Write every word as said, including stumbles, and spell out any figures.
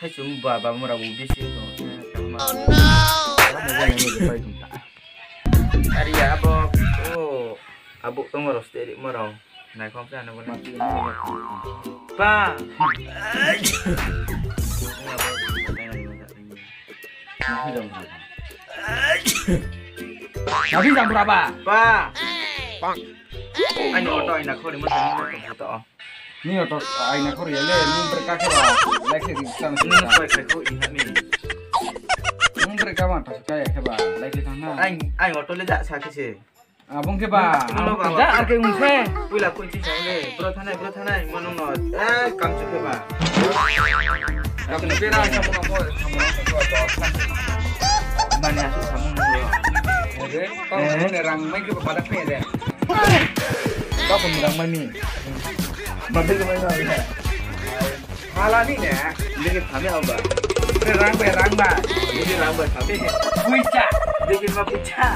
Thaichung ba, ba mura bu bisi tong. Ari ya abo, o, abo tongmo rao steri mo rao. Naikhom sa na bo na. Pa. Nabi jam bura ba. Pa. Ani auto aina khori mo sa ni to. Ni auto aina khori ya le, nung breka khe ba, lai khe ri sa ni. Nung bai khai kho i ha mi. Nung breka ma ta kaya khe ba, lai khe thang na. Ai, ai auto le ja sa khe se. Abong khe ba, nung lo ba, ja, ba. Ar khe ung se. Puila koi chi sa le, bro thanai, bro thanai, mo nung no, eh, kam chu khe ba. Kam chu khe na, sa mo no ko, sa mo no ko, to. Mani asu sa mo nung lo. Oke, to, eh? Mo ne rang mai khe ba, pada khe de. To, ko rang mai ni. Ba de mai na. Hala ni ne. Dikhe thame aba. Rang bai, rang bai. Dikhe rang bai thame. Puicha. Dikhe ma puicha.